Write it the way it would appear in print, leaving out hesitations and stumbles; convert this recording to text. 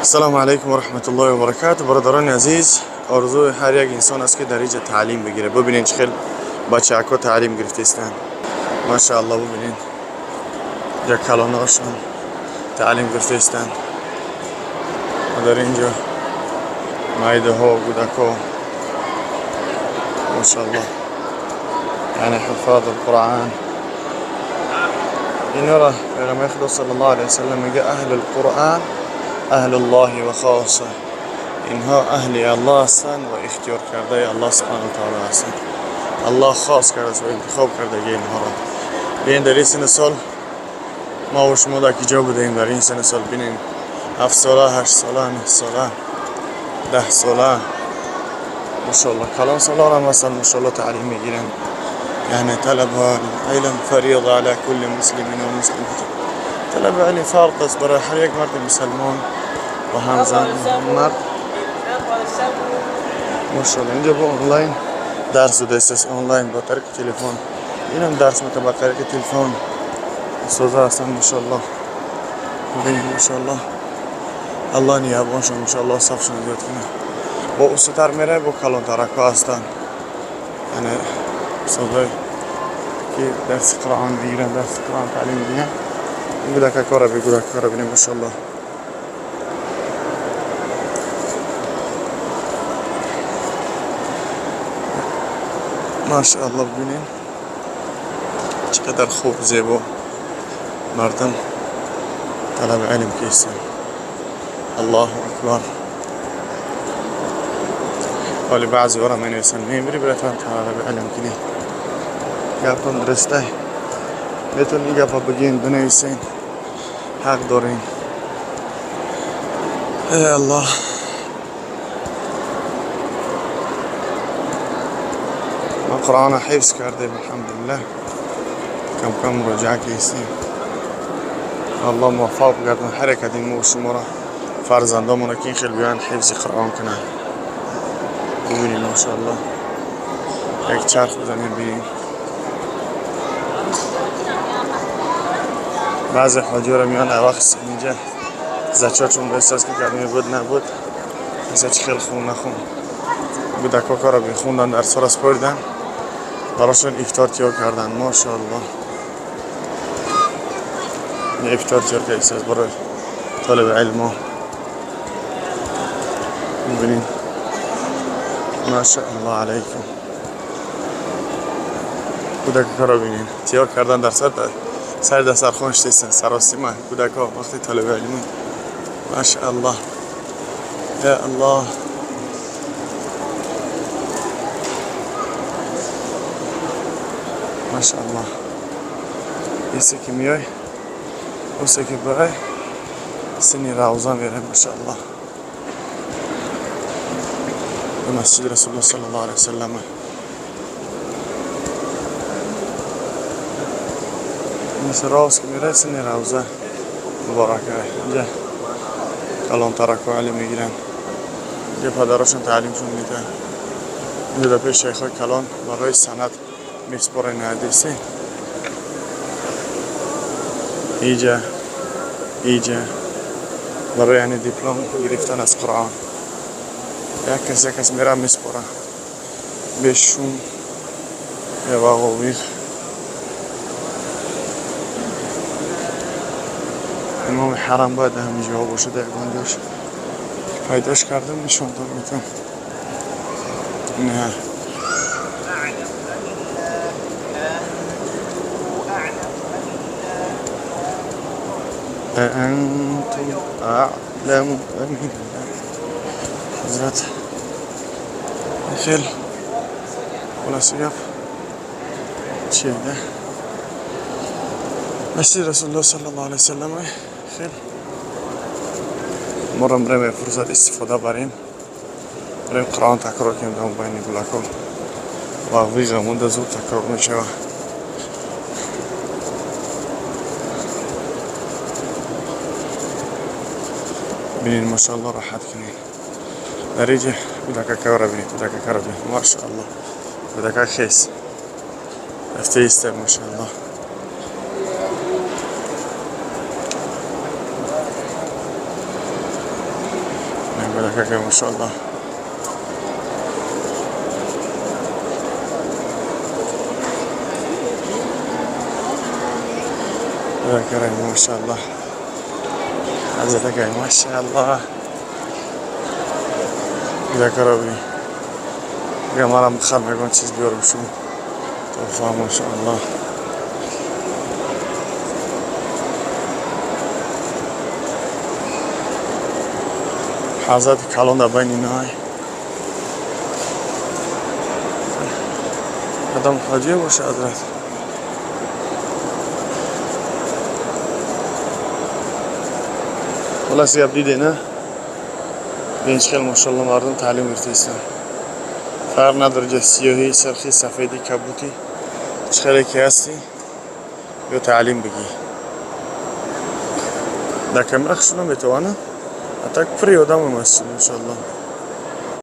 Ассалому алайкум ва раҳматуллоҳи ва баракатуҳ. Бародарони азиз, орзуи ҳар як инсон аст, ки дар инҷа таълим бигирад. Бибинед, чӣ хел бачаҳако таълим гирифтаистанд. Машааллоҳ, бибинед, ҷа калонҳошон таълим гирифтаистанд ва дар инҷо майдаҳо, кӯдакҳо, машааллоҳ, яъне ҳуффози Қуръон. Инора Паёмбари Худо саллаллоҳу алайҳи васаллам мегӯяд: аҳли Қуръон аҳли Аллоҳи ва хоса. Инҳо аҳли Аллоҳ ҳастанд ва ихтиёр кардаи Аллоҳ субҳонаҳу ва таъоло ҳастанд. Аллоҳ хос кардааст ва интихоб кардаги инҳоро. Бинед, дар ин синну сол мо ва шумо дар куҷо будаем? Дар ин синну сол, бинед, 7 сола, 8 сола, 9 сола, 10 сола, машоаллоҳ, калон солорам ҳастанд, машоаллоҳ, таълим мегиранд. Яъне طلب العلم فريضة على كل مسلم ومسلمة. طلب علم فرض است برای هر یک مرد مسلمان و هم زن و هم مرد. ماشاءالله، اینجا با آنلاین درس داده است، آنلاین با طریق تلفن. اینم درس میده با طریق تلفن. استادا هستن، ماشاءالله. ببینید، ماشاءالله، الله نگهبانشون، ماشاءالله، صفشون زیاد کنه. با استادتر میره، با کلانترک ها هستن، یعنی استادای که درس قرآن میگیرن، درس قرآن تعلیم میدن. این کودک را بی کودک را ببینیم، ماشاءالله. ماشاءالله، ببینین چقدر خوب، زیبا مردم طلب علم کیستن. الله اکبر. ولی بعضی ورا می نمیری براتون طلب علم کنی. گپم درسته، میتونی گپا بگین، بنویسین، حق دارین. ای الله، ما قرآن حفظ کردیم، الحمدلله. کم کم مراجعه کیستیم. الله موفق بگردن هر یک از این ما و شما را، فرزندامون که این خیلی بیان حفظ قرآن کنن. ببینیم، ماشاءالله، یک چرخ بزنیم، ببینیم. بعضی حاجی رو میان وقت اینجا زچاتون به احساس که کردیم بود نبود مثلا چه خیلی خون نخون کودکا کارا بخوندن، درس را سپردن، براشون افطار تیار کردن. ماشاءالله، این افطار تیار که احساس برای طالب علم. میبینین، ماشاءالله علیکم. کودک را ببینین، تیار کردن، در سر دسترخوان شدیستن، سراسیمه کودک ها وقتی طالب علمی. ماشاءالله، یا الله، ماشاءالله. ایسه که میای، اوسه که برای سنی روزه میره، ماشاءالله. به مسجد رسول الله صلی الله علیه وسلم. مثل راست که میره سنی روزه مبارکه. اینجا کلان ترک علم میگیرن، اینجا پدراشون تعلیمشون میده. اینجا در پیش شیخ کلان برای سند میسپارن حدیثی. اینجا برای یعنی دیپلم گرفتن از قرآن یک کس یک کس میره میسپاره بهشون یا واقعی. امام حرم باید همینجا باشه، در جاش پیداش کردم نشون داد میتونم. نه، أأنتم أعلم أم الله؟ حضرت خیلی خلاص گپ چیه ده مسجد رسول الله صلی الله علیه وسلم. خیلی ما رو بریم فرصت استفاده بریم، بریم قرآن تکرار کنیم. در بین گلکو و ویغ مونده زود تکرار میشه. ببینین، ماشاءالله، راحت کنین. در اینجا کودک را ببینید، کودک را ببینید، ماشاءالله، کودک خیس رفته ایسته، ماشاءالله. Гулакага, машаллоҳ. Машаллоҳ, ҳазратакай, машаллоҳ. Гулакаро бибин. Манам бихарам, ягон чиз биёрам шумо туҳфа, машаллоҳ. Ҳазрати калон дар байни най одам ҳоҷия боша, ҳазрат. Хулас, гап диде, на? Бин, чӣ хел, машалло, мардум таълим гирифтаистанд. Фарқ надорад ҷа сиёҳӣ, сирхӣ, сафедӣ, кабутӣ, чӣ хеле ки ҳастӣ, ё таълим бигӣ. Дар камера хуш наметавона, а так пури одамам ҳастӣ, машалло.